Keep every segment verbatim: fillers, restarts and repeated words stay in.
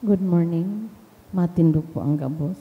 Good morning. Matindog po ang gabos.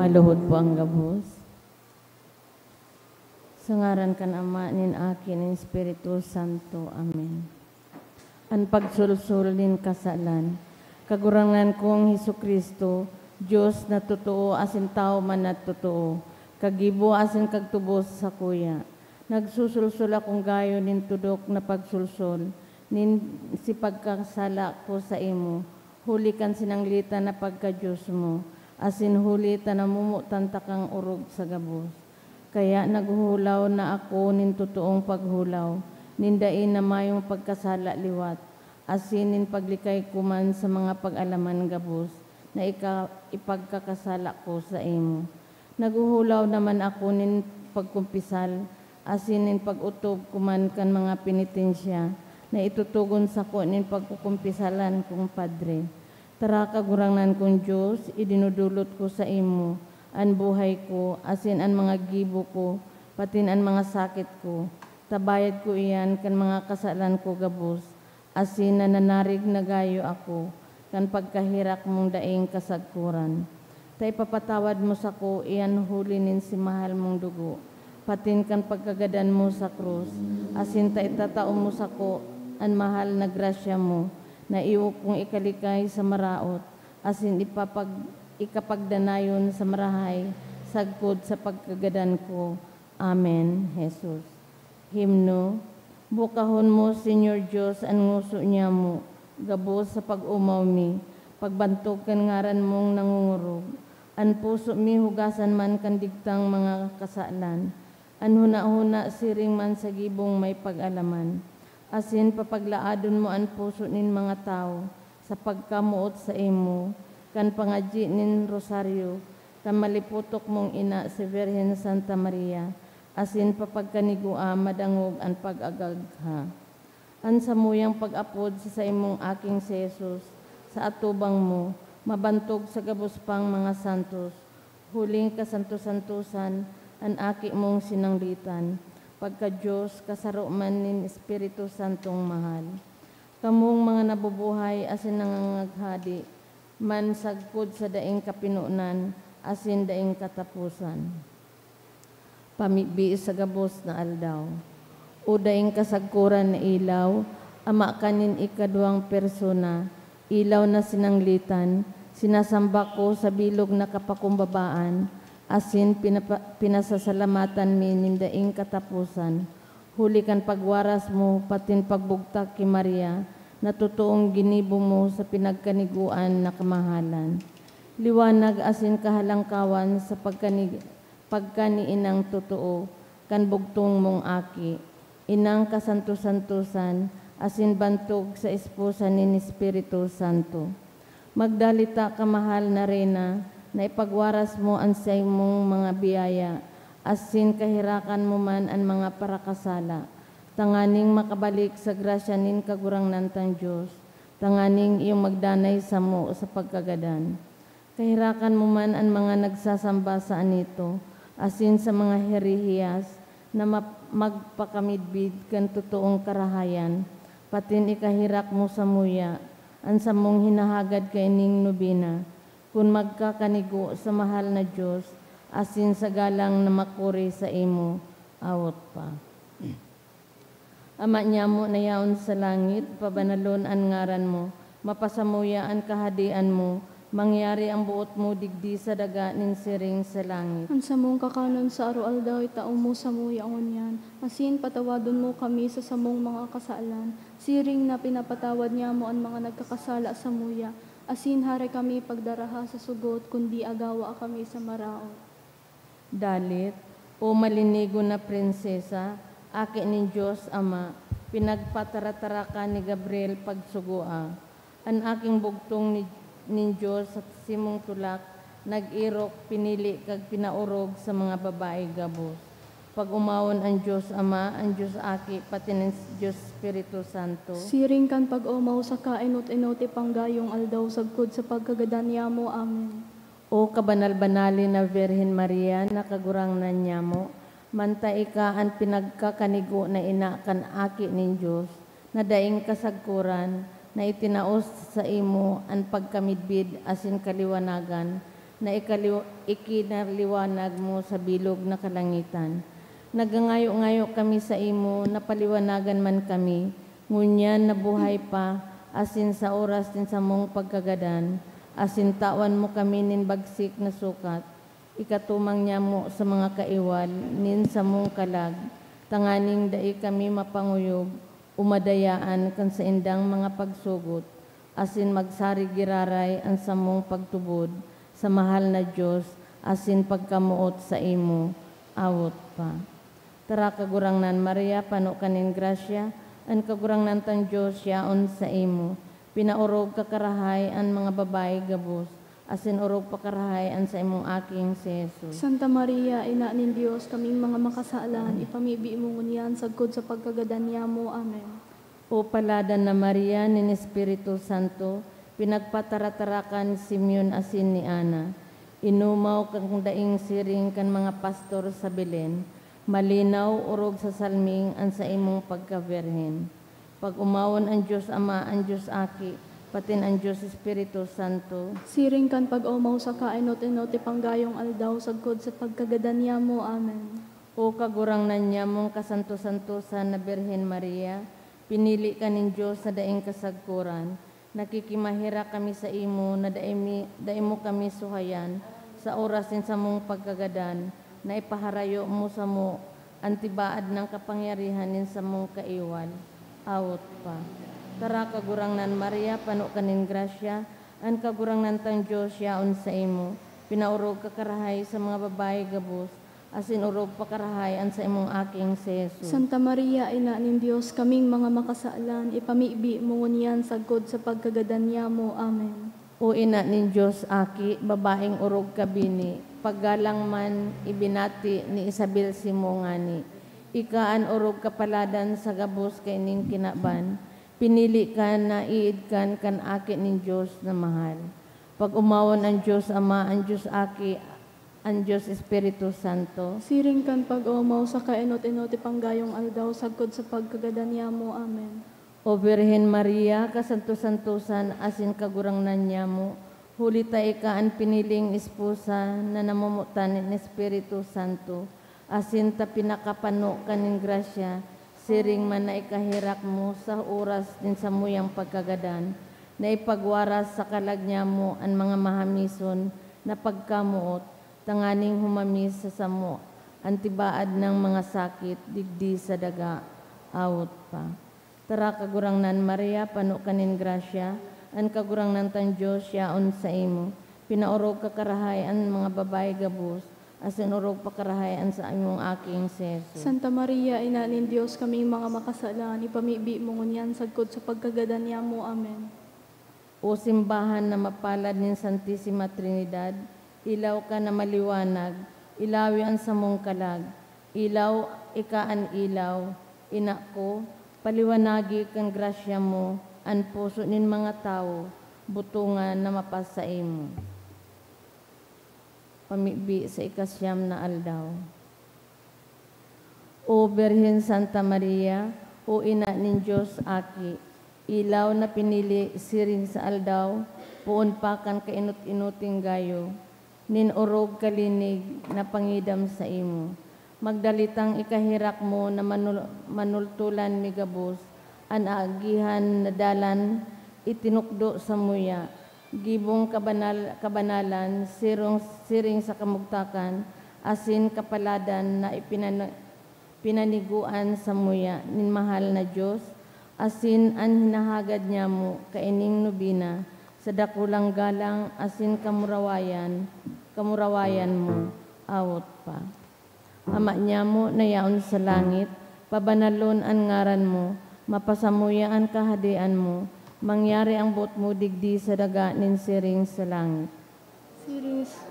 Maluhod po ang gabos. Sa ngaran kan Ama, nin Aki, nin Espiritu Santo. Amen. An pagsulsol nin kasalan. Kagurangnan kong Jesu-Cristo, Dios na totoo asin tawo man na totoo, kagibo asin kagtubos sakuya. Nagsusulsol akong gayo nin tudok na pagsulsol nin si pagkasala ko saimo, huli kan sinanglitan na pagka-Dios mo, asin huli ta namomotan takang orog sa gabos. Kaya naghuhulaw na ako nin totoong paghulaw, nin dai na mayong pagkasala liwat, asin nin paglikay ko man sa mga pag-alaman gabos na ika-, ipagkakasala ko saimo. Naghuhulaw naman ako nin pagkumpisal, asin nin pag-otob ko man kan mga penitensya na itutugon sako nin pagkukumpisalan kong padre. Tara, Kagurangnan kong Dios, idinudulot ko saimo an buhay ko, asin an mga gibo ko, patin an mga sakit ko. Ta bayad ko iyan kan mga kasalan ko gabos, asin nananarig na gayo ako kan pagkaherak mong daing kasagkoran. Ta ipapatawad mo sako iyan huli nin si mahal mong dugo, patin kan pagkagadan mo sa krus, asin ta itatao mo sako an mahal na grasya mo, na iyo kong ikalikay sa maraot, asin ipapag-, ikapagdanayon sa marahay, sagkod sa pagkagadan ko. Amen, Jesus. Himno. Bukahon mo, Señor Dios, an ngoso nyamo, gabos sa pag-omaw mi, pagbantog kan ngaran mong nangongorog. An puso mi hugasan man kan digtang mga kasalan, an hunahuna siring man sa gibong may pag-alaman, asin papaglaadon mo an puso nin mga tawo sa pagkamoot saimo, kan pangadyi nin rosaryo, kan maliputok mong ina, si Birhen Santa Maria, asin papagkanigua madangog an pag-agagha. An samuyang pag-apod sa saimong Aking si Jesus, sa atubang mo, mabantog sa gabos pang mga santos, huling kasanto-santosan an Aki mong sinanglitan, pagka-Dios, kasaro man nin Espiritu Santong mahal. Kamong mga nabubuhay asin nangangaghadi man sagkod sa daing kapinonan asin daing kataposan. Pamibi sa gabos na aldaw. O daing kasagkoran na ilaw, ama ka nin ikaduwang persona, ilaw na sinanglitan, sinasamba ko sa bilog na kapakumbabaan, asin pinapa-, pinasasalamatan mi nin daing kataposan. Huli kan pagwaras mo patin pagbugtak ki Maria, na totoong ginibo mo sa pinagkaniguan na kamahalan. Liwanag asin kahalangkawan sa pagkani-, pagkaniinang totoo kan bugtong mong Aki, Inang kasanto-santosan asin bantog sa esposa nin Espiritu Santo. Magdalita ka, mahal na Reyna, na ipagwaras mo an saimong mga biyaya, asin kahirakan mo man an mga parakasala, tanganing makabalik sa grasya nin Kagurangnan tang Dios, tanganing iyo magdanay samo sa pagkagadan. Kahirakan mo man an mga nagsasamba sa anito, asin sa mga herehiyas na map-, magpakamidbid kan totoong karahayan, patin ikaherak mo samuya an samong hinahagad kaining nobena, kun magkakanigo sa mahal na Dios asin sa galang na makuri saimo. Awot pa. Ama nyamo na yaon sa langit, pabanalon an ngaran mo. Mapasamuya an kahadean mo. Mangyari ang boot mo digdi sa daga nin siring sa langit. An samong kakanon sa aroaldaw itao mo samuya ngunyan, asin patawadon mo kami sa samong mga kasalan, siring na pinapatawad nyamo an mga nagkakasala samuya, asin hare kami pagdaraha sa sugot, kundi agawa kami sa maraot. Dalit, o malinigon na prinsesa, aki nin Dios Ama, pinagpataratarakan ni Gabriel pagsugoa. An aking bugtong ni, nin Dios sa simong tulak, nag-erok, pinili kag pinaorog sa mga babae gabos. Pag-omawon an Dios Ama, an Dios Aki, pati nin Dios Espiritu Santo. Siring kan pag-omaw sa kainot-inot ipanggayong aldaw sagkod sa pagkagadan nyamo. Amen. O kabanal-banalin na Birhen Maria na Kagurangnan nyamo, manta ika an pinagkakanigo na ina kan Aki nin Dios, na daing kasagkoran, na itinao saimo an pagkamidbid asin kaliwanagan na ikaliw-, ikinaliwanag mo sa bilog na kalangitan. Nagangayo-ngayo kami saimo na paliwanagan man kami, ngunyan na buhay pa, asin sa oras nin samong pagkagadan, asin tawan mo kami nin bagsik na sukat, ikatumang nyamo sa mga kaiwal nin samong kalag, tanganing dai kami mapanguyog o madayaan kan saindang mga pagsugot, asin magsarig giraray an samong pagtubod sa mahal na Dios asin pagkamoot saimo. Awot pa. Tara, Kagurangnan Maria, pano ka nin grasya, an Kagurangnan tang Dios yaon saimo. Pinaorog ka karahay an mga babayi gabos, asin orog pa karahay an saimong aking si Jesus. Santa Maria, Ina nin Dios, kaming mga makasalan, ipamibi mo ngunyan sagkod sa pagkagadan nyamo. Amen. O paladan na Maria nin Espiritu Santo, pinagpataratarakan ni Simeon asin ni Ana. Inomaw kan daing siring kan mga pastor sa Belen, malinaw orog sa salming an saimong pagkabirhen. Pag-omawon an Dios Ama, an Dios Aki, patin an Dios Espiritu Santo. Siring kan pag-omaw sa kainot-inot ipanggayong aldaw sagkod sa pagkagadan nyamo. Amen. O Kagurangnan nyamong kasanto-santosan na Birhen Maria, pinili ka nin Dios sa daing kasagkoran. Nakikimaherak kami saimo na dai mi, dai mo kami suhayan sa oras nin samong pagkagadan, na ipaharayo mo samo an tibaad nang kapangyarihan nin samong kaiwal. Awot pa. Tara, Kagurangnan Maria, pano ka nin grasya, an Kagurangnan tang Dios yaon saimo. Pinaorog ka karahay sa mga babayi gabos, asin orog pa karahay an saimong aking si Jesus. Santa Maria, Ina nin Dios, kaming mga makasalan, ipamibi mo ngunyan sagkod sa pagkagadan nyamo. Amen. O Ina nin Dios, Aki, babaeng orog ka bini, paggalang man ibinati ni Isabel simo ngani. Ika an orog kapaladan sa gabos kaining kinaban. Pinili ka na iidkan kan Aki nin Dios na mahal. Pag-omawon an Dios Ama, an Dios Aki, an Dios Espiritu Santo. Siring kan pag-omaw sa kainot-inot ipanggayong aldaw sagkod sa pagkagadan nyamo. Amen. O Birhen Maria, kasanto-santosan asin kagurangnan nyamo, huli ta ika an piniling esposa na namomotan nin Espiritu Santo, asin ta pinakapano ka nin grasya, siring man na ikaherak mo sa oras nin samuyang pagkagadan, na ipagwaras sa kalag nyamo an mga mahamison na pagkamoot, tanganing humamis sa samo an tibaad nang mga sakit digdi sa daga, awot pa. Tara, Kagurangnan Maria, pano ka nin grasya, an Kagurangnan tang Dios yaon saimo. Pinaorog ka karahay an mga babayi gabos, asin orog pa karahay an saimong aki si Jesus. Santa Maria, Ina nin Dios, kaming mga makasalan, ipamibi mo ngunyan sagkod sa pagkagadan niyamo. Amen. O simbahan na mapalad nin Santisima Trinidad, ilaw ka na maliwanag, ilawi an samong kalag. Ilaw, ika an ilaw. Ina ko, paliwanagi kan grasya mo an puso nin mga tawo, butongan na mapasaimo. Pamibi sa ikasyam na aldaw. O Birhen Santa Maria, o Ina nin Dios Aki, ilaw na pinili siring sa aldaw, poon pa kan kainot-inoting gayo, nin orog kalinig na pangidam saimo. Magdalitang ikaherak mo na manul-, manultulan mi gabos, an aagihan na dalan itinukdo samuya, gibong kabanal-, kabanalan, sirong, siring sa kamugtakan, asin kapaladan na ipinan-, pinanigoan samuya nin mahal na Dios, asin an hinahagad niyamo kaining nobena sa dakulang galang asin kamurawayan, kamurawayan mo, awot pa. Ama niyamo na yaon sa langit, pabanalon an ngaran mo, mapasamuya an kahadean mo, mangyari ang boot mo digdi sa daga nin siring sa langit. Siring s-,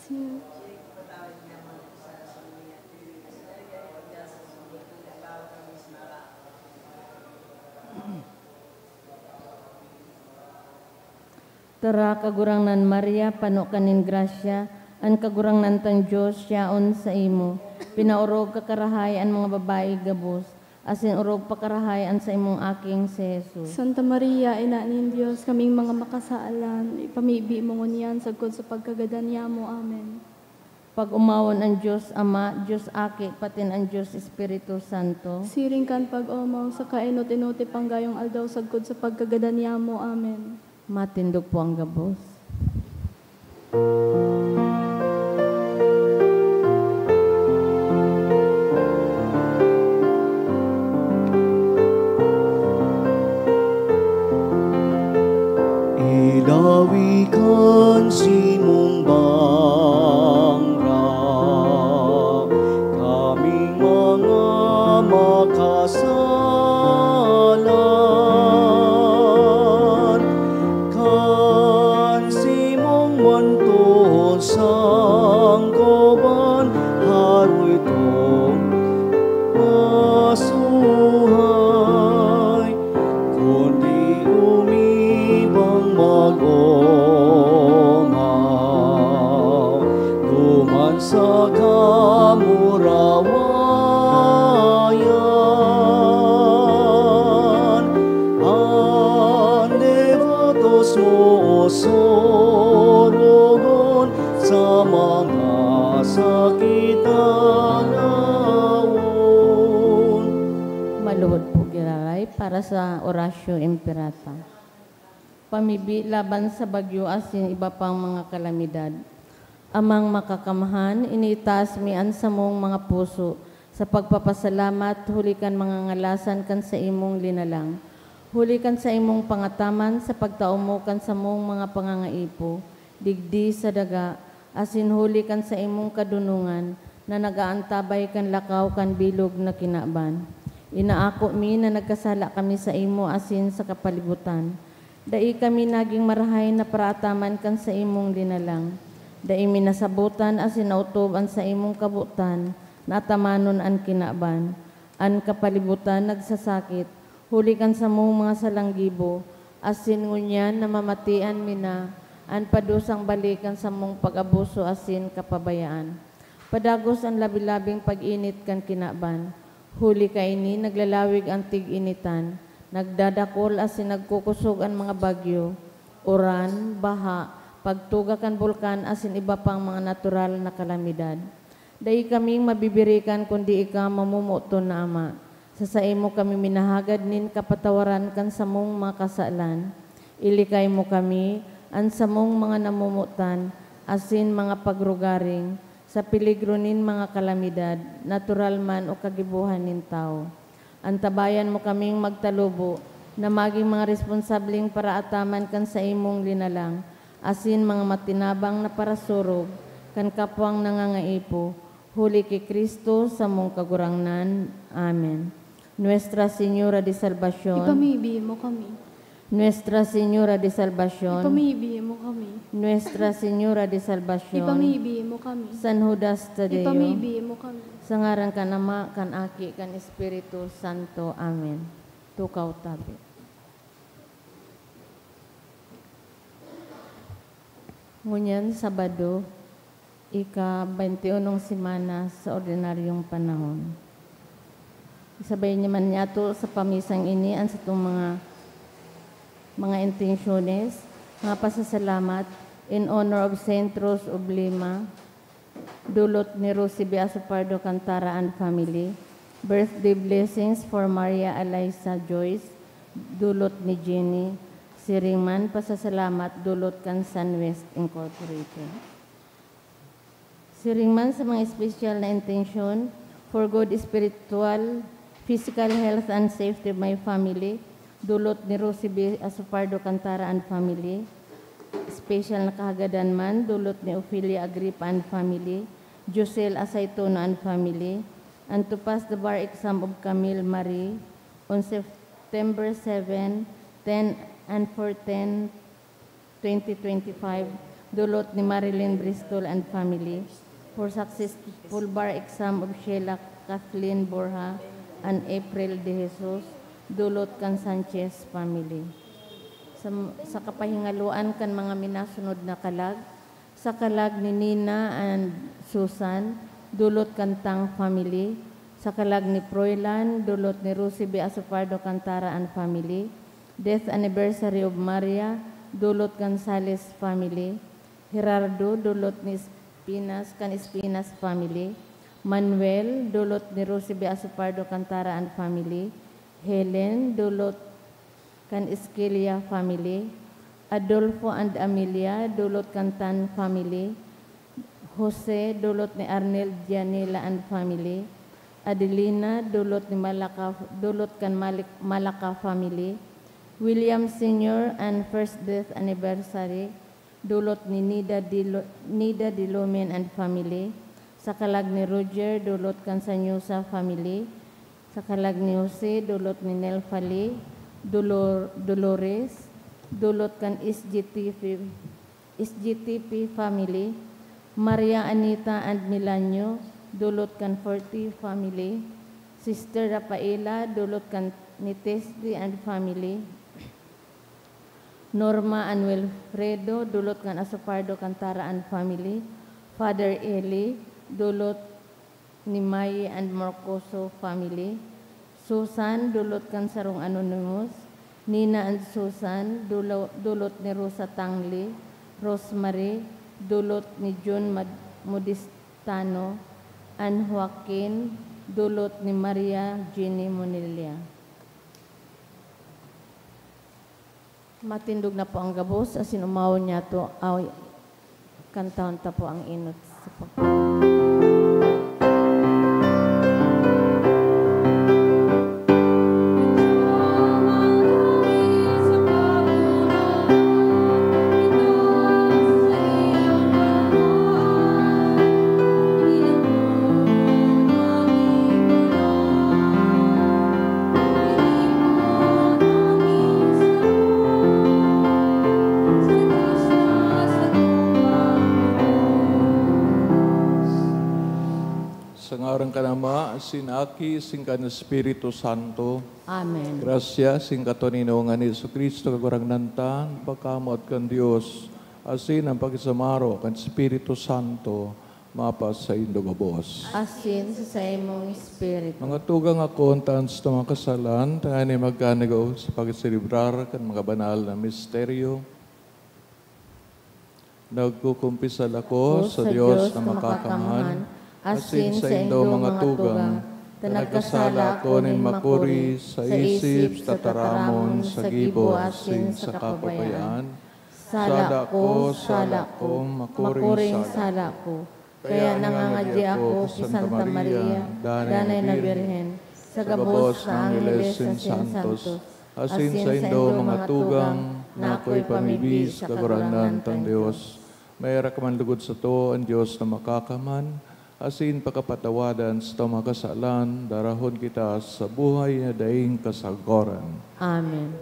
siring. Tara, Kagurangnan Maria, pano ka nin grasya, an Kagurangnan tang Dios yaon saimo. Pinaorog ka karahay an mga babayi gabos, asin orog pa karahay an saimong aki si Jesus. Santa Maria, Ina nin Dios, kaming mga makasalan, ipamibi mo ngunyan sagkod sa pagkagadan niyamo. Amen. Pag-omawon an Dios Ama, Dios Aki, patin an Dios Espiritu Santo. Siring kan pag-omaw, sa kainot-inoti panggayong aldaw sagkod sa pagkagadan niyamo. Amen. Matindog po ang gabos. Ilawi kan simong bangra, kaming mga makasalan, kan simong mantol sangkoban, haroy tong masuhay, kundi umibang mag-omaw, duman sa kamurawayan, an debotos mo sorogon sa mga sakit alawon. Maluhod po giraray para sa Oratio Imperata. Pamibi laban sa bagyo asin iba pang mga kalamidad. Amang Makakamhan, iniitaas mi an samong mga puso sa pagpapasalamat huli kan mga ngalasan kan saimong linalang, huli kan saimong pangataman sa pagtao mo kan samong mga pangangaipo digdi sa daga, asin huli kan saimong kadonongan na nag-aantabay kan lakaw kan bilog na kinaban. Inaako mi na nagkasala kami saimo asin sa kapalibutan. Dai kami nagin marahay na paraataman kan saimong linalang. Dai mi nasabotan asin naotob an saimong kabotan na atamanon an kinaban, an kapalibutan nagsasakit, huli kan samong mga salanggibo, asin ngunyan namamatian mi na an padusang bali kan samong pag-abuso asin kapabayaan. Padagos an labi-labing pag-init kan kinaban. Huli kaini, naglalawig an tig-initan, nagdadakol asin nagkukosog an mga bagyo, uran, baha, pagtuga kan bulkan asin iba pang mga natural na kalamidad. Dai kaming mabibirikan kundi ika, mamomoton na Ama. Sa saimo kami minahagad nin kapatawaran kan samong mga kasalan. Ilikay mo kami, an samong mga namomotan, asin mga pagrugaring sa peligro nin mga kalamidad, natural man o kagibohan nin tawo. Antabayan mo kaming magtalubo na magin mga responsableng paraataman kan saimong linalang, asin mga matinabang na parasurog kan kapwang nangangaipo, huli ki Cristo, samong Kagurangnan. Amen. Nuestra Señora de Salvacion. Ipamibi mo kami. Nuestra Señora de Salvacion. Ipamibi mo kami. Nuestra Señora de Salvacion. Ipamibi mo kami. San Judas Tadeo. Ipamibi mo kami. Sa ngaran kan Ama, kan Aki, kan Espiritu Santo. Amen. Tukaw tabi. Ngunyan, Sabado, ika-baynti unong semana sa ordinaryong panahon. Isabay naman niyato sa pamisang ini an satong mga, mga intensyones, mga pasasalamat in honor of Saint Rose of Lima, dulot ni Rosie B. Asopardo Cantara and family. Birthday blessings for Maria Eliza Joyce, dulot ni Jenny. Siring man, pasasalamat, dulot kan Sunwest Incorporated. Siring man sa mga espesyal na intensyon, for good spiritual, physical health and safety of my family, dulot ni Rosie B. Asopardo Cantara and family. Special na kahagadan man, dulot ni Ofelia Agripa and family, Josel Asaytono and family, and to pass the bar exam of Camille Marie on September seven, ten, and fourteen, twenty twenty-five, dulot ni Marilyn Bristol and family, for successful bar exam of Sheila Kathleen Borja and April De Jesus, dulot kan Sanchez family. Sa, sa kapahingaloan kan mga minasunod na kalag, sa kalag ni Nina and Susan, dulot kan Tang family, sa kalag ni Froilan, dulot ni Rosie B. Asopardo Cantara and family, death anniversary of Maria, dulot kan Sales family, Gerardo, dulot ni Espinas, kan Espinas family, Manuel, dulot ni Rosie B. Asopardo Cantara and family, Helen, dulot kan Esquilla family, Adolfo and Amelia, dulot kan Tan family, Jose, dulot ni Arnel Gianella and family, Adelina, dulot ni Malaka, dulot kan Malik-, Malaka family, William Senior and first death anniversary, dulot ni Nida Dilo-, Nida Dilumen and family, sa kalag ni Roger, dulot kan Sanyosa family, sa kalag ni Jose, dulot ni Nelfali, Dolor-, Dolores, dulot kan S G T P, S G T P family, Maria Anita and Milanyo, dulot kan Forte family, Sister Rafaela, dulot kan ni Tesli and family, Norma and Wilfredo, dulot kan Asopardo Cantara and family, Father Eli, dulot ni Maye and Marcoso family, Susan, dulot kan sarong anonymous, Nina and Susan, dulo-, dulot ni Rosa Tangli, Rosemary, dulot ni Jun Mad-, Modistano, and Joaquin, dulot ni Maria Jeannie Monilla. Matindog na po ang gabos, asin umawon niyato, aw, kantahon ta po ang enot sa pag- Sa ngaran kan Ama, asin Aki, asin kan Espiritu Santo. Amen. Grasya asin katoninongan ni Jesu-Cristo, Kagurangnan ta, an pagkamoot kan Dios, asin an pakisumaro kan Espiritu Santo, mapasaindo gabos. Asin sa saimong espiritu. Mga tugang, akoon ta an satong mga kasalan, tanganing magkanigo sa pagselebrar kan mga banal na misteryo. Nagkukumpisal ako sa Dios na makakamhan, asin saindong mga tugang, ta nagkasala ako nin makuri sa isip, sa tataramon, sa gibo, asin sa kapabayaan. Sala ko, sala ko, makuring sala ko. Kaya nangangadya ako ki Santa Maria, danay na Birhen, sa gabos na angheles asin santos, asin saindo mga tugang, na ako'y pamibi sa Kagurangnan tang Dios. Maherak man lugod sato an Dios na Makakaman, asin pakapatawadan sa mga kasalan, darahon kita sa buhay na daing kasagaran. Amen.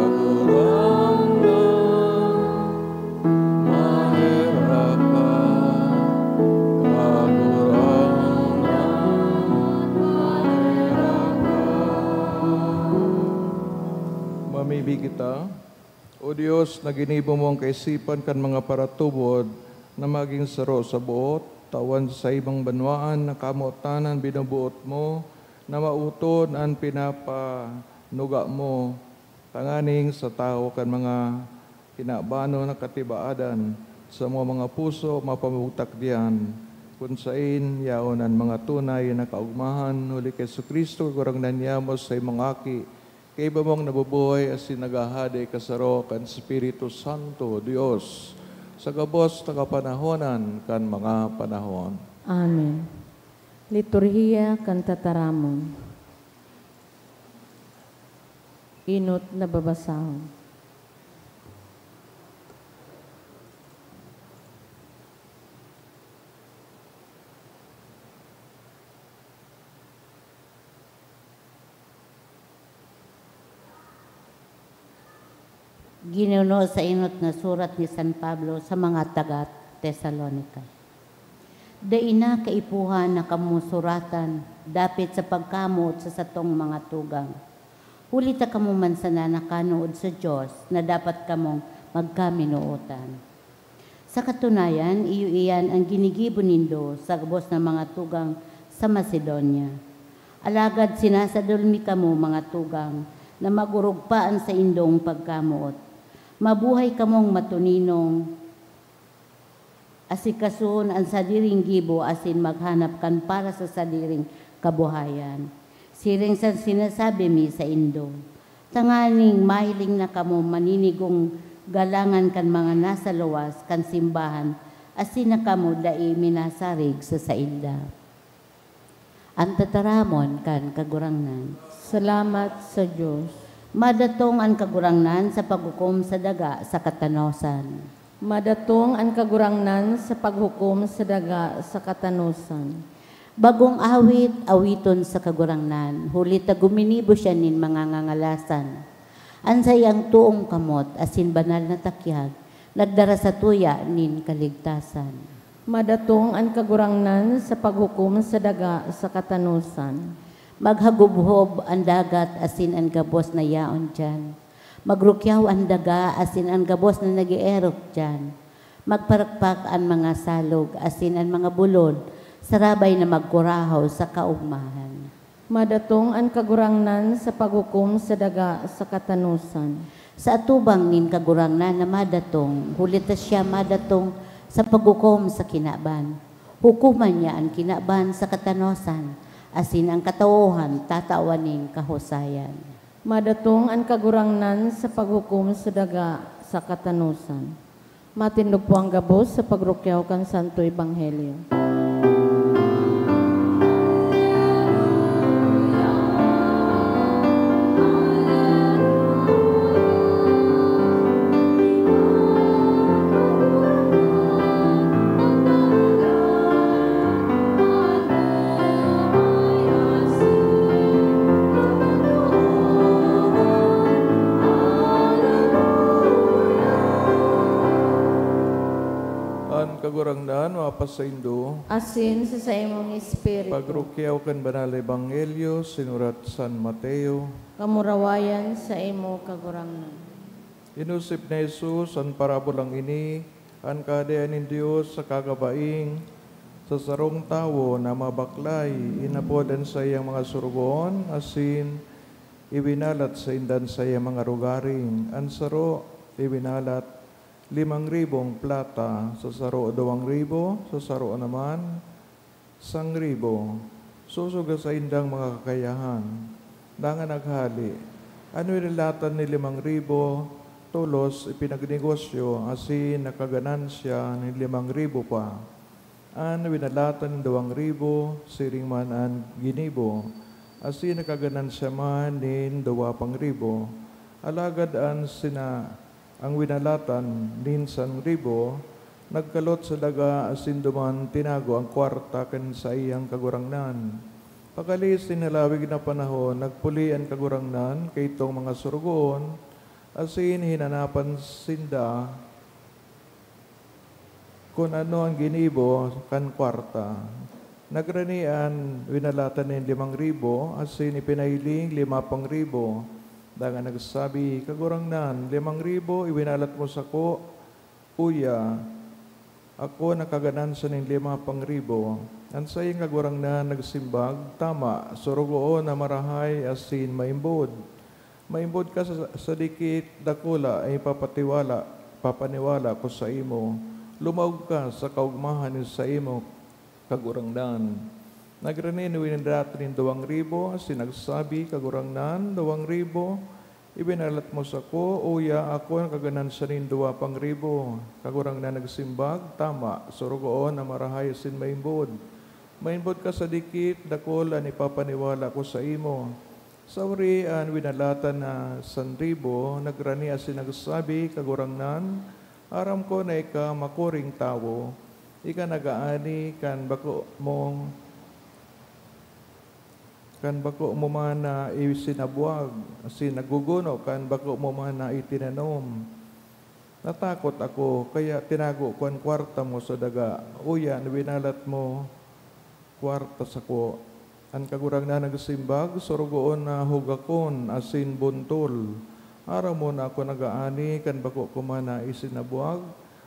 Kagurangnan, maherak ka, Kagurangnan, maherak ka. Mamibi kita. O Dios, na ginibo mo an kaisipan kan mga paratubod na magin saro sa boot, tawan sa saimong banwaan na kamotan an binoboot mo, na maoton an pinapanuga mo, tanganing sa tawo kan mga kinabanon na katibaadan, sa mga, mga puso mapamugtak diyan, kun saen yaon an mga tunay na kaogmahan, huli ki Jesu-Cristo, Kagurangnan niamo, sa imong Aki, kaiba mong nabubuhay asin naghahade kasaro kan Espiritu Santo, Dios, sa gabos na kapanahonan kan mga panahon. Amen. Liturhiya kan Tataramon. Enot na babasahon. Ginuno sa enot na surat ni San Pablo sa mga taga Tesalonica. Dai na kaipuhan na kamo suratan dapit sa pagkamoot sa satong mga tugang. Huli ta kamo man sana nakanood sa Dios na dapat kamong magkaminootan. Sa katunayan, iyo iyan an ginigibo nindo sa gabos na mga tugang sa Macedonia. Alagad sinasadol mi kamo, mga tugang, na mag-orog pa an saindong pagkamoot. Mabuhay kamong matoninong, asikasuhon an sadiring gibo asin maghanap kan para sa sadiring kabuhayan. Siring sa sinasabi mi saindo, tanganing mahiling na kamo maninigong galangan kan mga nasa luwas kan simbahan, asin na kamo dai minasarig sa sainda. An tataramon kan Kagurangnan. Salamat sa Dios. Madatong an Kagurangnan sa paghukom sa daga sa katanosan. Madatong an Kagurangnan sa paghukom sa daga sa katanosan. Bagong awit, awiton sa Kagurangnan, huli ta guminibo siya nin mga ngangalasan. An saiyang toong kamot asin banal na takyag nagdara satuya nin kaligtasan. Madatong an Kagurangnan sa paghukom sa daga sa katanosan. Maghagubhob an dagat asin an gabos na yaon diyan. Magrukyaw an daga asin an gabos na nag-eerok diyan. Magparakpak an mga salog asin an mga bulod, sarabay na magkurahaw sa kaogmahan. Madatong an Kagurangnan sa paghukom sa daga sa katanosan. Sa atubang nin Kagurangnan na madatong, huli ta siya madatong sa paghukom sa kinaban. Hukoman niya an kinaban sa katanosan, asin an katauhan tatawan nin kahusayan. Madatong an Kagurangnan sa paghukom sa daga sa katanosan. Matindog po ang gabos sa pagrukyaw kan Santo Ebanghelyo. Kagurangnan, mapasaindo. Asin sa saimong espiritu. Pagrukyaw kan Banal na Ebanghelyo, sinurat San Mateo. Kamurawayan sa imo, Kagurangnan. Inusip ni Jesus an parabolang ini, an Kahadean nin Dios sa kakabaing, sa sarong tawo na mabaklay, inapod an saiyang mga sorogoon, asin iwinalat sainda an saiyang mga rogaring. An saro, iwinalat limang ribong plata, sa saro, duwang ribo, sa saro naman, sangribo, sosog sa saindang mga kakayahan. Dangan naghale, an winalatan nin limang ribo, tolos ipinagnegosyo, asin nakaganansya nin limang ribo pa. An winalatan nin duwang ribo, siring man an ginibo, asin nakaganansya man nin duwa pang ribo. Alagad an sina-, an winalatan nin sangribo, nagkalot sa daga asin duman tinago an kwarta kan saiyang kagurangnan. Pag-alis nin halawig na panahon, nagpuli an kagurangnan kaitong mga sorogoon, asin hinanapan sinda kun ano an ginibo kan kwarta. Nagrani an winalatan nin limang ribo, asin ipinahiling lima pang ribo. Dangan nagsabi, "Kagurangnan, limang ribo iwinalat mo sako, uya, ako nakaganansya nin lima pang ribo." An saiyang kagurangnan nagsimbag, "Tama, sorogoon na marahay asin maimbod. Maimbod ka sa, sa dikit, dakula an ipapatiwala, papaniwala ko saimo. Lumaog ka sa kaogmahan nin saimo kagurangnan." Nagrani an winalatan nin duwang ribo, asin nagsabi, "Kagurangnan, duwang ribo, ibinalat mo sako, uya, ako nakaganansya nin duwa pang ribo." Kagurangnan nagsimbag, "Tama, sorogoon na marahay asin maimbod. Maimbod ka sa dikit, dakula an ipapaniwala ko saimo." Sauri an winalatan na sanribo nagrani asin nagsabi, "Kagurangnan, aram ko na ika makuring tawo. Ika nag-aani kan bako mong, kan bako mo man na isinabwag, asin nagguguno kan bako mo man na itinanom. Natakot ako, kaya tinago ko an kwarta mo sa daga. Uya, an winalat mo kwarta sako." An Kagurangnan nagsimbag, "Sorogoon na hugakon asin buntol. Aram mo na ako nag-aani kan bako ko man na isinabwag,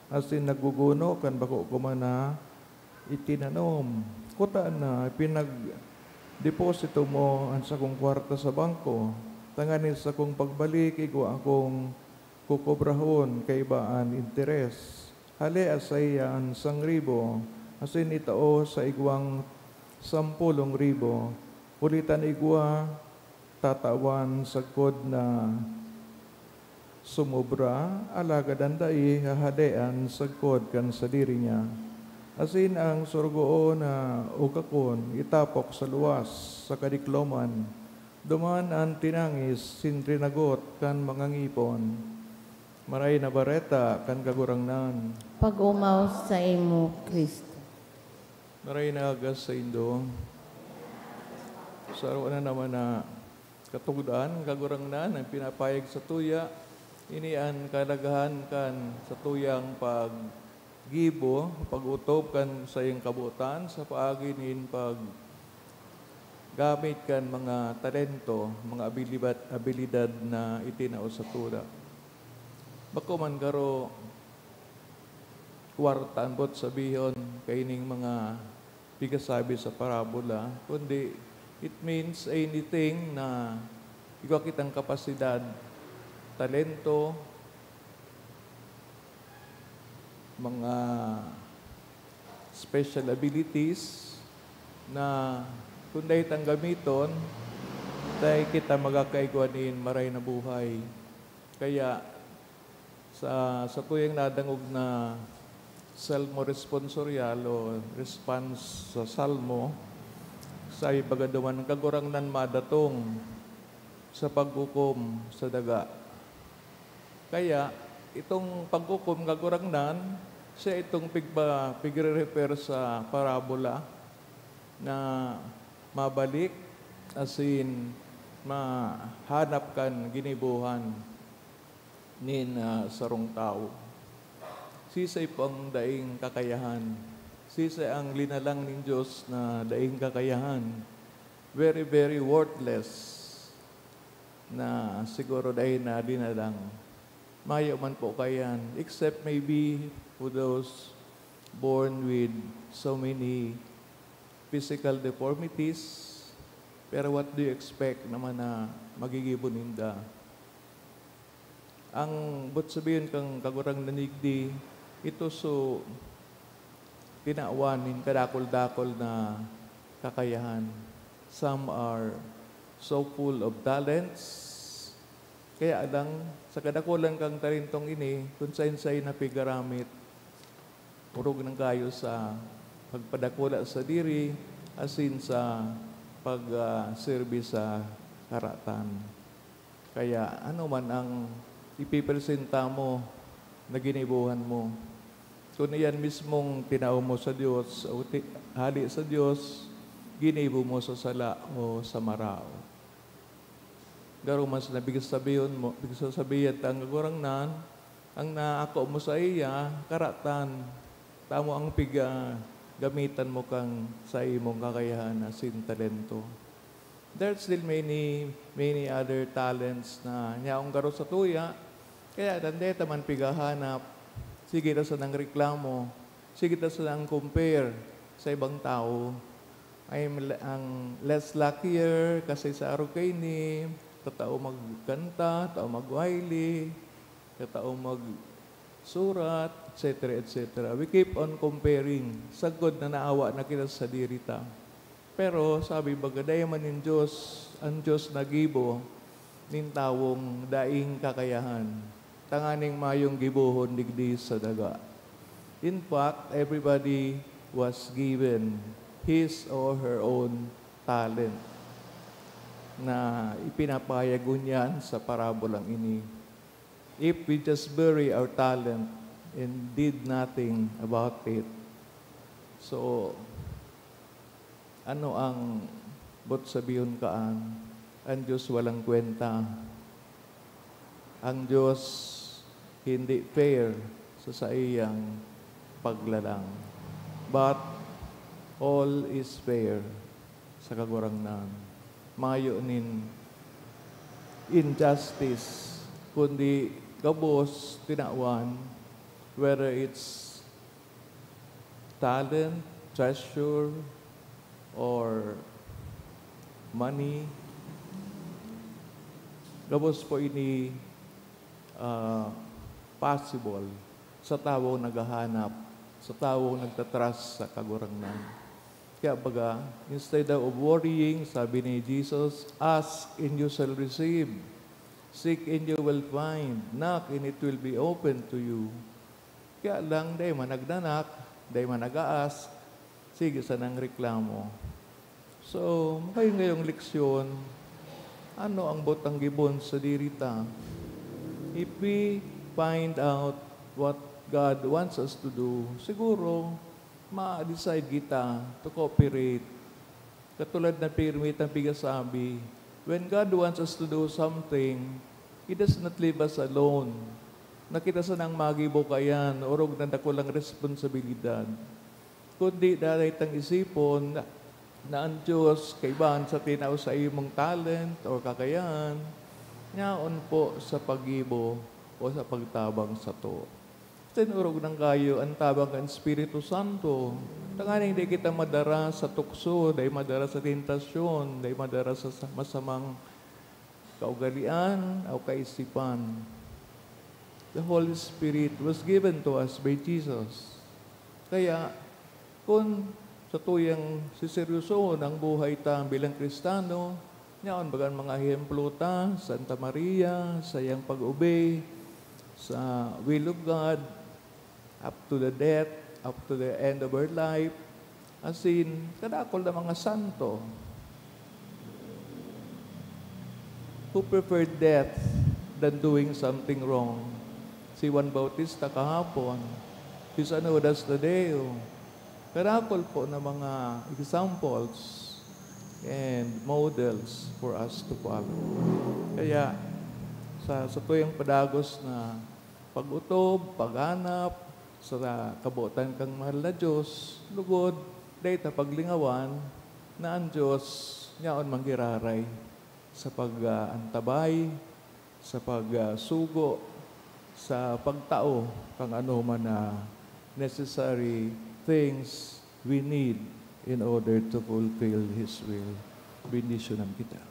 asin nagguguno kan bako ko man na itinanom. Kuta na, pinagdeposito mo an sakong kwarta sa bangko, tanganing sa sakong pagbalik, igwa akong kukubrahon kaiba an interes." Halea saiya an sangribo, asin itao sa igwang sampolong ribo. Huli ta an igwa tatawan sagkod na sumobra, alagad an dai hahalean sagkod kan sadiri niya. Asin an sorogoon na ugakon itapok sa luwas, sa kadikloman, duman an tinangis sin rinagot kan mga ngipon. Maray na Bareta kan Kagurangnan. Pag-omaw saimo, Cristo. Maray na aga saindo. Saro na naman na katugodan, Kagurangnan, ang pinapayag satuya. Ini an kahalagahan kan satuyang paggibo, pag-otob kan saiyang kabotan sa paagi nin pag gamit kan mga talento, mga abilibat-, abilidad na itinao satuya. Bako man garo kwarta an boot sabihon kaining mga pigasabi sa parabola, kundi it means anything na igwa kitang kapasidad, talento, mga special abilities na kun dai tang gamiton, dai kita magakaigwa nin maray na buhay. Kaya, sa, sa satuyang nadangog na Salmo responsorial o response sa Salmo, sabi baga duman, "Kagurangnan madatong sa paghukom sa daga." Kaya, itong paghukom, Kagurangnan, siya itong pigpa-, pigre-refer sa parabola na mabalik, asin mahanap kan ginibohan nin, ah, sarong tawo. Sisay po ang daing kakayahan? Sisay ang linalang nin Diyos na daing kakayahan? Very, very worthless na siguro dai na linalang. Mayo man po kaiyan, except maybe for those born with so many physical deformities. Pero what do you expect naman na magigibo ninda? Ang boot sabihon kan Kagurangnan digdi, ito so tinawan nin kadakul-dakul na kakayahan. Some are so full of talents, kaya lang, sa kadakulan kan talentong ini, kun saen-saen na pigaramit, orog nang kayo sa pagpadakula sadiri, asin sa pag, ah, serbi sa karatan. Kaya ano man ang ipipresenta mo na ginibohan mo, kun iyan mismong tinao mo sa Dios o ti-, hale sa Dios, ginibo mo sa sala o sa maraot. Garo man sa nabigsasabiyon mo, bigsasabihan ta ang Kagurangnan, ang naako mo saiya, karatan, tamo ang piga-, gamitan mo kan saimong kakayahan asin talento. There are still many, many other talents na yaong garo satuya, kaya dai ta man pigahanap. Sige ta sanang reklamo, sige ta sanang compare sa ibang tawo. Ay, ang less luckier kasi sa araw kaini, tatao magkanta, tatao magwayli, tatao magsurat, et cetera, et cetera. We keep on comparing, sagkod na naawa na kita sadiri ta. Pero sabi baga, dai man nin Dios, ang Dios naggibo nin tawong daing kakayahan, tanganing mayong gibohon digdi sa daga. In fact, everybody was given his or her own talent na ipinapahayag ngunyan sa parabolang ini. If we just bury our talent and did nothing about it, so, ano ang boot sabihon kaan? Ang Diyos walang kwenta. Ang Diyos hindi fair sa saiyang paglalang. But all is fair sa Kagurangnan. Mayo nin injustice, kundi gabos tinawan, whether it's talent, treasure, or money. Gabos po ini, ah, possible sa tawong naghahanap, sa tawong nagtatrust sa Kagurangnan. Kaya baga, instead of worrying, sabi ni Jesus, "Ask and you shall receive. Seek and you will find. Knock and it will be open to you." Kaya lang, dai man nagnanak, dai man nag-a-ask, sige sanang reklamo. So, mayo ngayong leksyon, ano ang boot gibon sadiri ta? If we find out what God wants us to do, siguro, ma-decide kita to cooperate. Katulad na pirmi tang pigasabi, when God wants us to do something, He does not leave us alone. Na kita sanang magibo kaiyan, orog na dakulang responsibilidad. Kundi daray tang isipon na, na ang Diyos kaibahan sa tinao sa imong talent o kakayahan, yaon po sa paggibo o sa pagtabang sato. Tinurog nang kayo ang tabang kan Espiritu Santo, tanganing di kita madara sa tukso, dai madara sa tentasyon, dai madara sa, sa masamang kaugalian o kaisipan. The Holy Spirit was given to us by Jesus. Kaya, kun satuyang siseryosohon ang buhay ta bilang Kristiyano, yaon baga an mga ehemplo ta, Santa Maria, saiyang pag-obey sa will of God, up to the death, up to the end of her life, asin kadakul na mga santo who preferred death than doing something wrong. Si Juan Bautista kahapon, si San Judas Tadeo, kadakul po na mga examples and models for us to follow. Kaya, sa, sa tuyang padagos na pag-otob, paghanap, Sa kabotan kan mahal na Dios, lugod, dai ta paglingawan na an Dios yaon manggiraray sa pag-aantabay, sa pagsugo, sa pagtao kan anoman na necessary things we need in order to fulfill His will. Bendisyonan kita.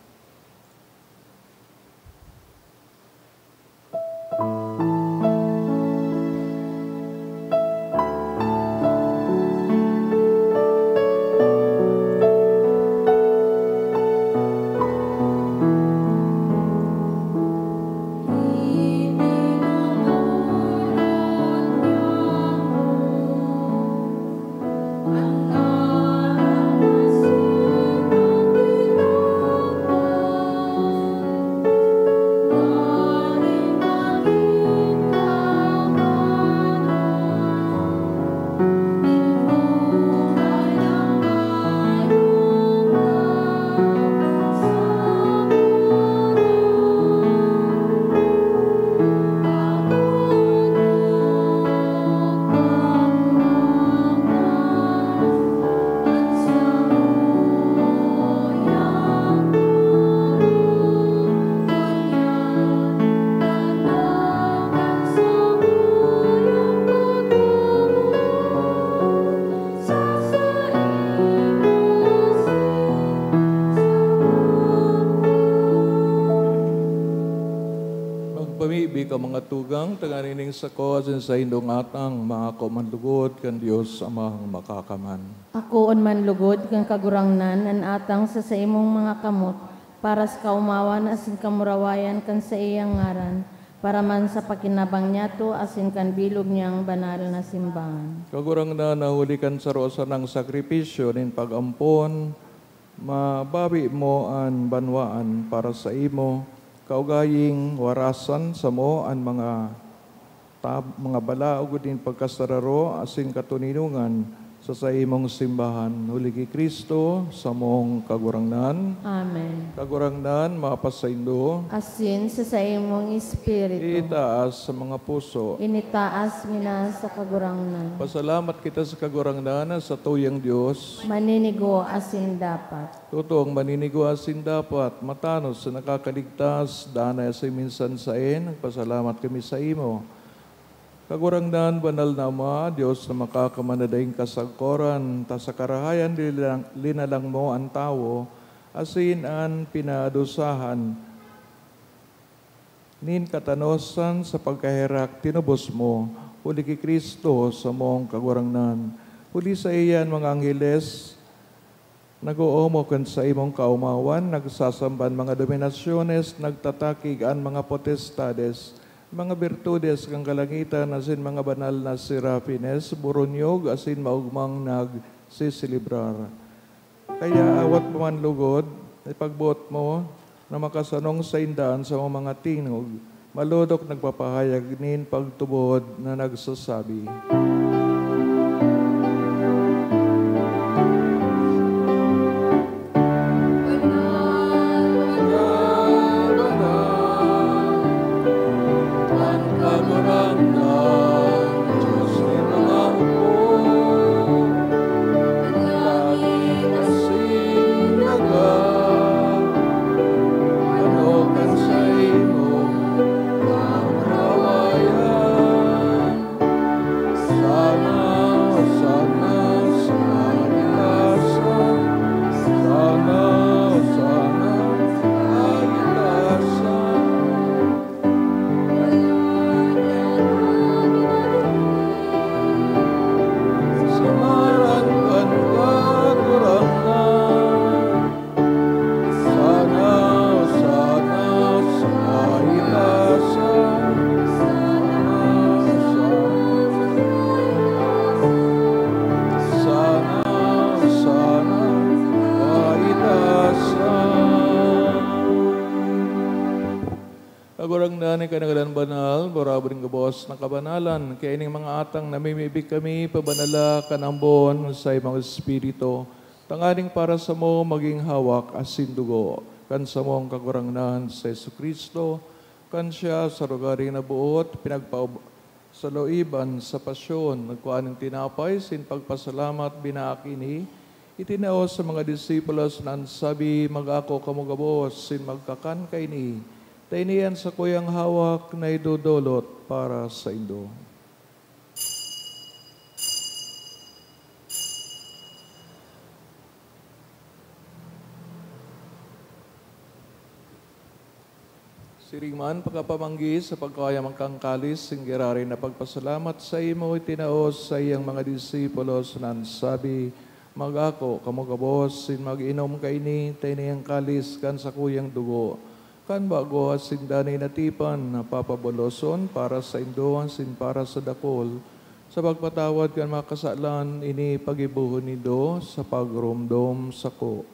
Magpamibi ka, mga tugang, tanganing sako asin saindong atang maako man lugod kan Dios Amang Makakaman. Akoon man lugod kan Kagurangnan an atang sa saimong mga kamot, para sa kaomawan asin kamurawayan kan saiyang ngaran, para man sa pakinabang niyato asin kan bilog niyang banal na simbahan. Kagurangnan, na huli kan saro sanang sakripisyo nin pag-ampon, mabawi mo an banwaan para saimo, kaugaying warasan samo an mga tab-, mga balaog nin pagkasararo asin katoninongan sa saimong simbahan. Huli ki Cristo, samong Kagurangnan. Amen. Kagurangnan, mapasaindo. Asin sa saimong espiritu. Itaas sa mga puso. Initaas mi na sa Kagurangnan. Pasalamat kita sa Kagurangnan na satuyang Dios. Maninigo asin dapat. Totoong maninigo asin dapat, matanos na nakakaligtas, danay asin minsan saen, nagpasalamat kami saimo. Kagurangnan, banal na Ama, Dios na makakaman na daing kasagkoran, ta sa karahayan linalang, linalang mo an tawo, asin an pinadusahan nin katanosan sa pagkaherak tinubos mo, huli ki Cristo, samong Kagurangnan. Huli saiya an mga angheles, nag-oomo kan saimong kaomawan, nagsasamba an mga dominasyones, nagtatakig an mga potestades, mga birtudes kan kalangitan, asin mga banal na serafines, buronyog asin maogmang nagseselebrar. Kaya awat pa man lugod, ipagboot mo na makasanong sainda an samong mga tingog, malodok nagpapahayag nin pagtubod na nagsasabi, An Kagurangnan, Dios nin mga hukbo, an langit asin daga, ano kan saimong kamurawayan. Sana, sana, sa kaligtasan. Sana, sana, sa kaligtasan. Sa ngaran kan Kagurangnan. Sana, sana, sa kaligtasan. Sana, sana, sana, sana, kaligtasan. Kagurangnan, ika na ngadan banal, burabod nin gabos na kabanalan. Kaya ining mga atang namimibi kami, pabanala kan ambon sa imong Espiritu, tanganing para samo magin hawak asin dugo kan samong Kagurangnan si Jesu-Cristo, kan siya sa rogaring naboot, pinagpaub-, Sa looban sa pasyon, nagkua nin tinapay, sin pagpasalamat, binaak ini, itinao sa mga disipulos na an sabi, "Mag-ako kamo gabos sin magkakan kaini, ta ini an sakuyang hawak na idodolot para saindo." Siring man, pakapamanggi sa pagkayam kan kalis, sing giraray na pagpasalamat saimo, itinao sa iyang mga disipulos na an sabi, "Mag-ako kamo gabos sin mag-inom kaini, ta ini an kalis kan sakuyang dugo, kan bago asin danay na tipan, na papaboloson para saindo asin para sa dakul, sa pagpatawad kan mga kasalan. Ini pagibohon nindo sa pagromdom sako."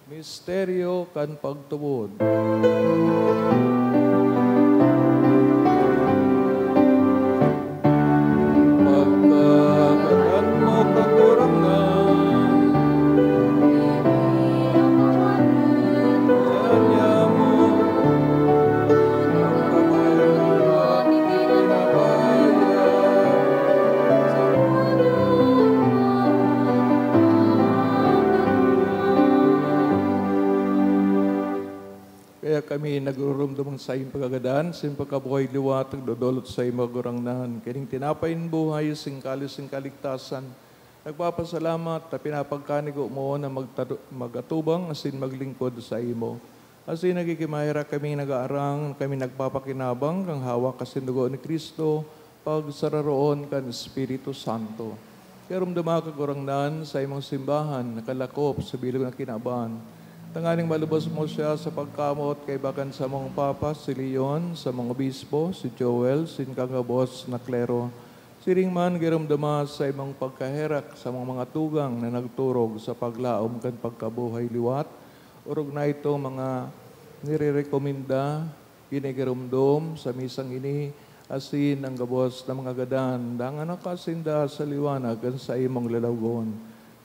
Misteryo kan pagtubod. Pagkagadan mo, Kagurangnan, Kaya kami nagururumdom sa saiyang pagkagadan, sa saiyang pagkabuhay liwat, nagdodolot sa imo, Kagurangnan. Kining tinapay nin buhay, sing kalis nin kaligtasan, nagpapasalamat ta pinapagkanigo mo na magtadu-, mag-atubang asin maglingkod saimo. Asin nagkikimaherak kaming nag-aarang, kami nagpapakinabang kan hawak asin dugo ni Cristo, pagsararoon kan Espiritu Santo. Kaya rumduma, Kagurangnan, sa imong simbahan na kalakop sa bilog na kinaban, tanganing malubos mo siya sa pagkamot kaiba kan samong Papa, si Leon, samong Obispo, si Joel, sin kagabos na klero. Siring man, giromdoma sa imong pagkaherak samong mga tugang na nagturog sa paglaom kan pagkabuhay liwat, orog na itong mga nirerekomenda, ginigiromdom sa misang ini, asin an gabos na mga gadan, dangan nakasinda sa liwanag kan saimong lalawgon.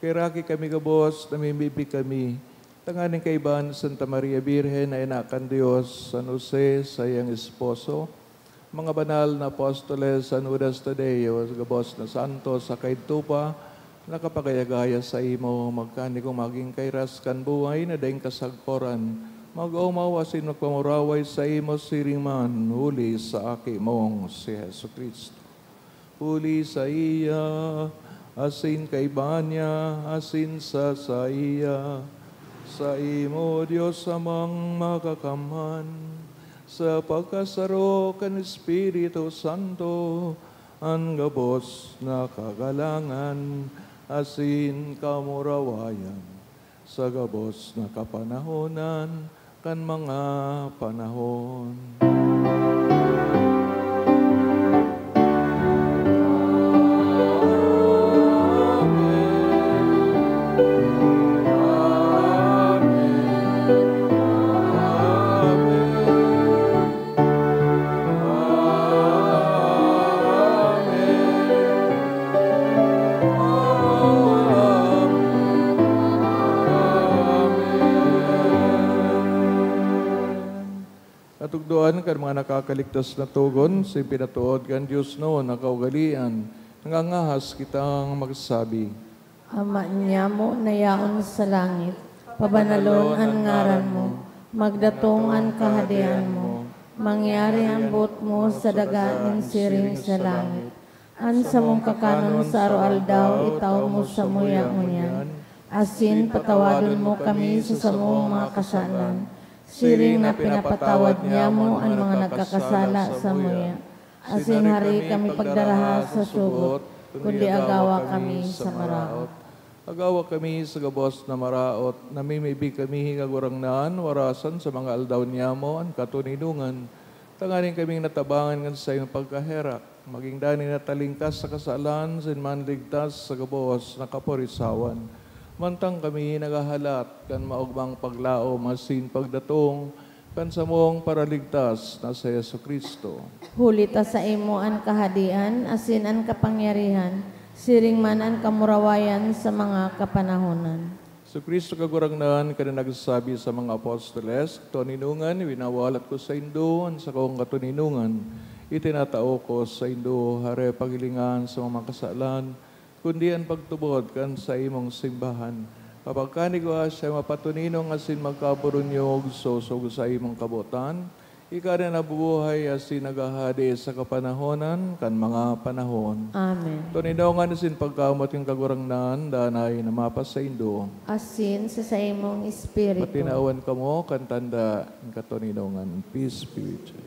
Kaheraki kami gabos, namimibi kami, tanganing kaiba ni Santa Maria Birhen na ina kan Dios, San Jose, saiyang esposo, mga banal na apostoles, San Judas Tadeo, gabos na santo, saka idto pa, nakapagaya-gaya saimo, magkanigong magin kairas kan buhay na daing kasagkoran, mag-omaw asin magpamuraway saimo siring man, huli sa Aki mong si Jesu-Cristo. Huli saiya, asin kaiba niya, asin sa saiya, saimo, Dios Amang Makakamhan, sa pagkasaro kan Espiritu Santo, an gabos na kagalangan asin kamurawayan sa gabos na kapanahonan kan mga panahon. Amen. Amen. Katukdoan kan mga nakakaligtas na togon, sa pinatood kan Dios noon na kaugalian, nangangahas kitang magsabi. Ama niamo na yaon sa langit, pabanalon an ngaran mo, magdatong an kahadean mo, mangyari an boot mo sa daga nin siring sa langit. An samong kakanon sa aroaldaw, itao mo samuya ngunyan, asin patawadon mo kami sa samong mga kasalan, siring na pinapatawad niamo an mga nagkakasala samuya. Asin hari kami pagdaraha sa sugot, kundi agawa kami sa maraot. Agawa kami sa gabos na maraot, namimibi kami, Kagurangnan, warasan sa mga aldaw niyamo an katoninongan, tanganing kaming natabangan kan saimong pagkaherak, maging danay na talingkas sa kasalan, asin manligtas sa gabos na kaporisawan. Mantang kami naghahalat kan maogmang paglaom asin pagdatong kan samong Paraligtas na si Jesu-Cristo. Huli ta saimo an kahadean asin an kapangyarihan Siring man an kamurawayan sa mga kapanahonan. Si Cristo Kagurangnan, kan nagsabi sa mga apostoles, "Katoninongan, winawalat ko saindo an sakong katoninongan. Itinatao ko saindo, hare paghilingan sa mga kasalan, kundi an pagtubod kan saimong simbahan. Kapag kan igwa siya mapatoninong asin magkaburunyog, sosog sa imong kabotan, ika na nabubuhay asin naghahade sa kapanahonan kan mga panahon." Amen. Toninongan asin pagkamoot kan Kagurangnan, danay na mapasaindo. Asin sa saimong espiritu. Patinawan kamo kan tanda nin katoninongan. Peace be with you.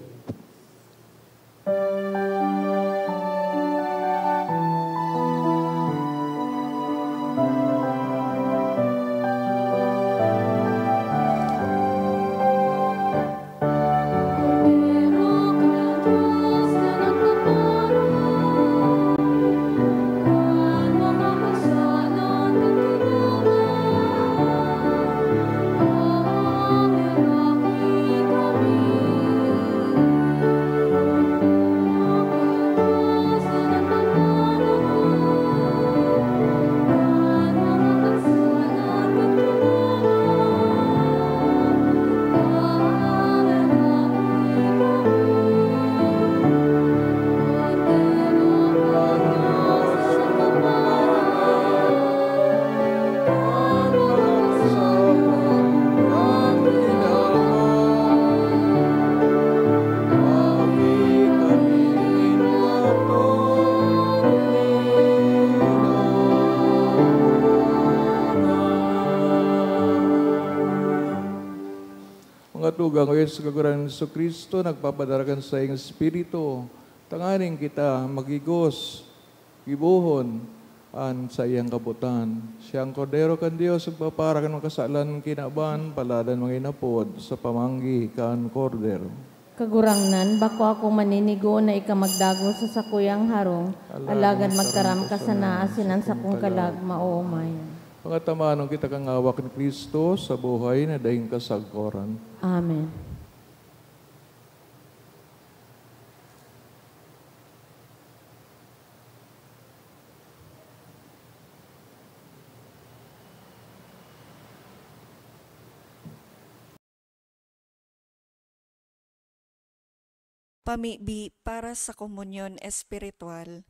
Mga tugang, o Diyos, Kagurangnan Jesu-Cristo, nagpapadara kan saiyang Espiritu, tanganing kita magigos, gibohon an saiyang kabotan. Siya an Kordero kan Dios, nagpapara kan mga kasalan kan kinaban, paladan mga inapod sa pamanggi kan Kordero. Kagurangnan, bako ako maninigo na ika magdagos sa sakuyang harong, alagad magtaram ka sana asin an sakong kalag maoomayan. Pangataman kita kan ngawak ni Cristo sa buhay na daing kasagkoran. Amen. Pamibi para sa komunyon espiritual.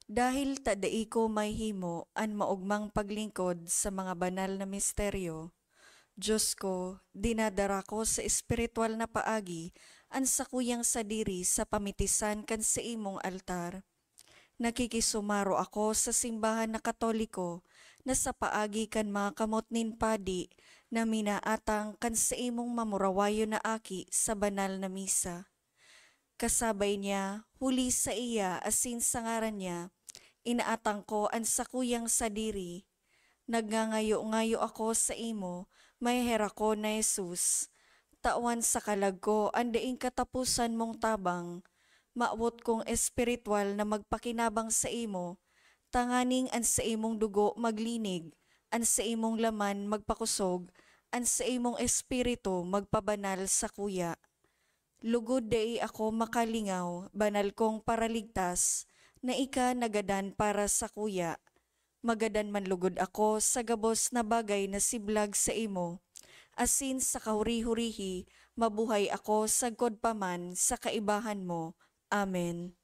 Dahil ta dai ko mahihimo an maogmang paglingkod sa mga banal na misteryo, Diyos ko, dinadara ko sa espiritual na paagi an sakuyang sadiri sa pamitisan kan saimong altar. Nakikisumaro ako sa simbahan na Katoliko na sa paagi kan mga kamot nin padi na minaatang kan saimong mamurawayon na aki sa banal na misa. Kasabay niya, huli saiya asin sa ngaran niya, inaatang ko an sakuyang sadiri. Nagngangayo-ngayo ako saimo, maheherakon na Jesus. Tawan sa kalag ko an daing kataposan mong tabang. Mawot kong espiritual na magpakinabang saimo, tanganing an saimong dugo maglinig, an saimong laman magpakosog, an saimong espiritu magpabanal sakuya. Lugod dai ako makalingaw, banal kong Paraligtas, na ika nagadan para sakuya. Magadan man lugod ako sa gabos na bagay na siblag saimo, asin sa kahuri-hurihi mabuhay ako sagkod pa man sa kaibahan mo. Amen.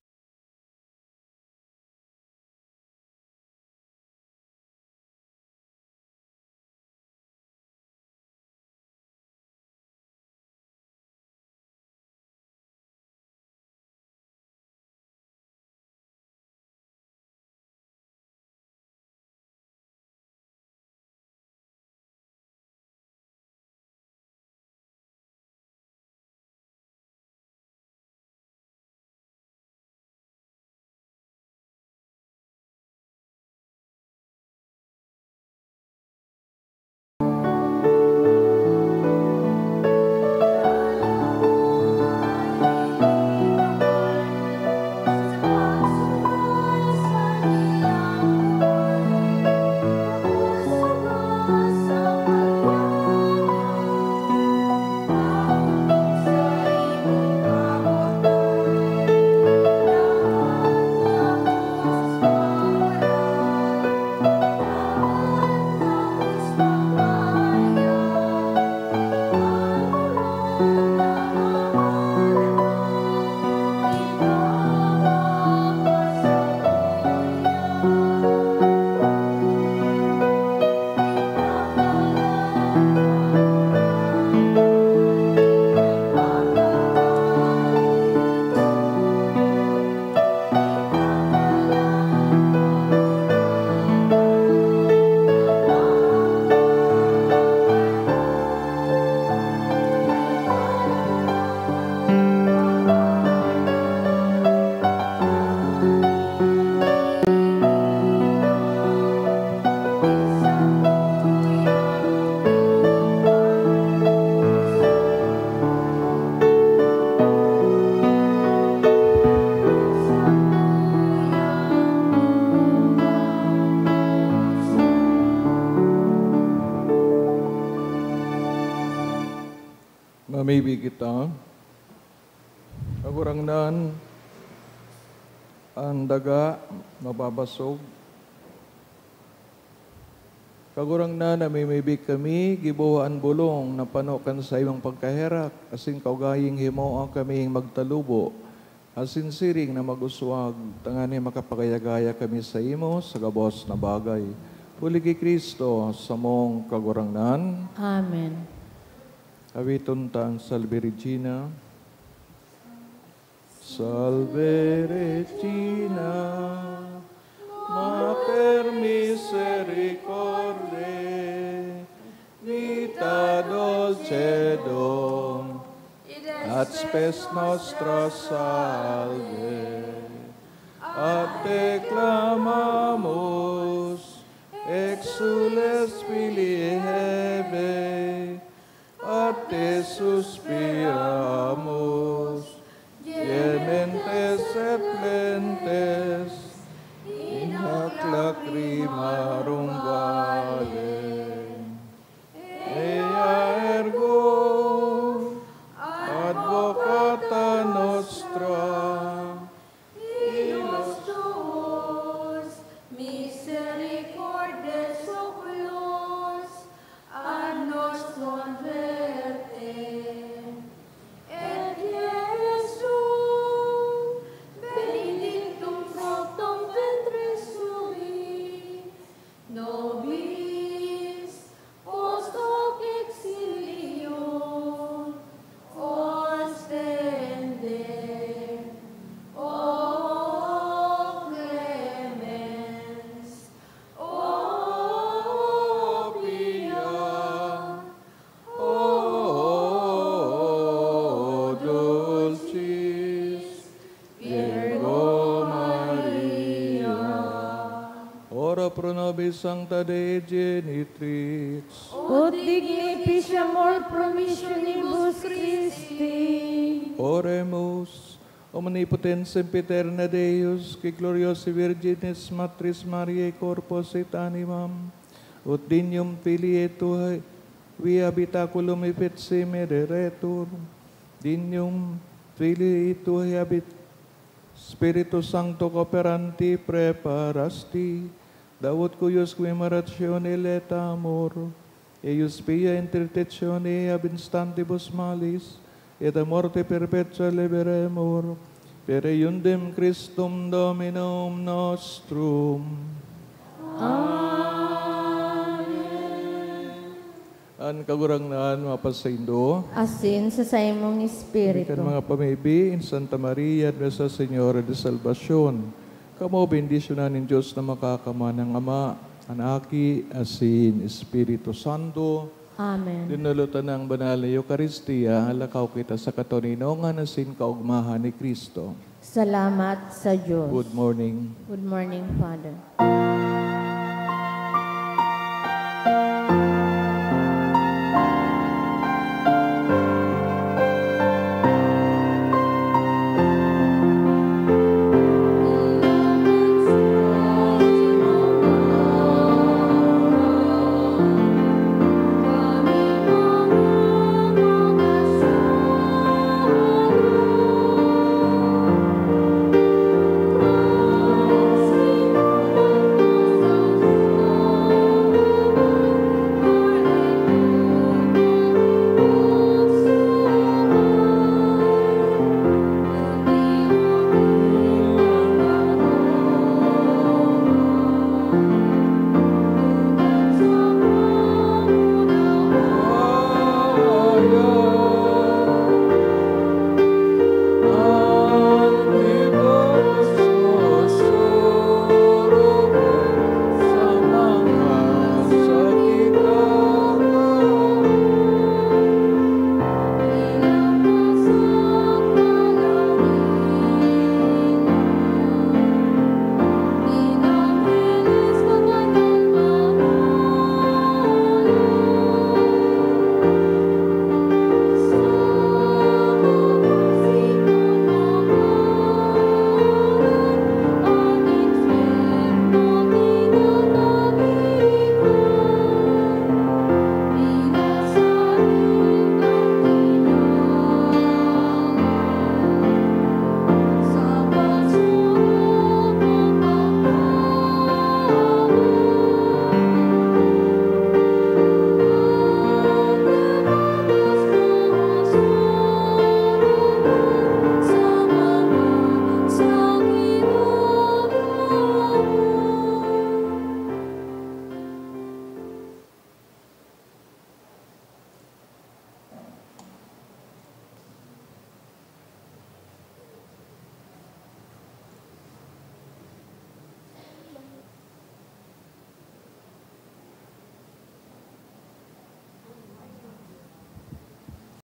Maybe kita. Kagurangnan, an daga mababasog. Kagurangnan, namimibi kami, giboha an bolong na pano kan saimong pagkaherak, asin kaugaying himoa kaming magtalubo, asin siring na mag-uswag, tanganing makapagaya-gaya kami saimo sa gabos na bagay. Huli ki Cristo, samong Kagurangnan. Amen. Awiton ta an Salve Regina. Salve Regina, Mater Misericordiae, Vita Dulcedo, et Spes Nostra Salve. A Te clamamus, exsules filii Hevae, a Te suspiramus, gementes et plaintes, in hac lacrimarum valle. Ea ergo advocata nostra, Illos tuos, misericordes oculos, ad nos converte. Et Iesus, benedictum fructum ventris sui, nobis post hoc exilium ostende. O clemens, o pia, O dulcis Virgo Maria. Ora pro nobis, Sancta Dei Genitrix. Ut digni ipiciamur promissionibus Christi. Oremus. Omnipotens sempiterna Deus, qui gloriosae Virginis Matris Mariae corpus et animam, ut dignum filii tuae habitaculum effici mereretur, dignum filii tuae habit Spiritu Sancto cooperanti preparasti, da ut cuius commemoratione laetamur, eius pia interdictione ab instantibus malis, et a morte perpetua liberemur, per eundem Christum Dominum nostrum. Amen. An Kagurangnan mapasaindo. Asin sa saimong espiritu. Kan mga pamibi, in Santa Maria, Nuestra Señora de Salvacion, kamo bendisyonan nin Dios na Makakamangangama, an Aki, asin Espiritu Santo. Amen. Dinulot ta na an banal na Eukaristia, lakaw kita sa katoninongan asin kaogmahan ni Cristo. Salamat sa Diyos. Good morning. Good morning, Father.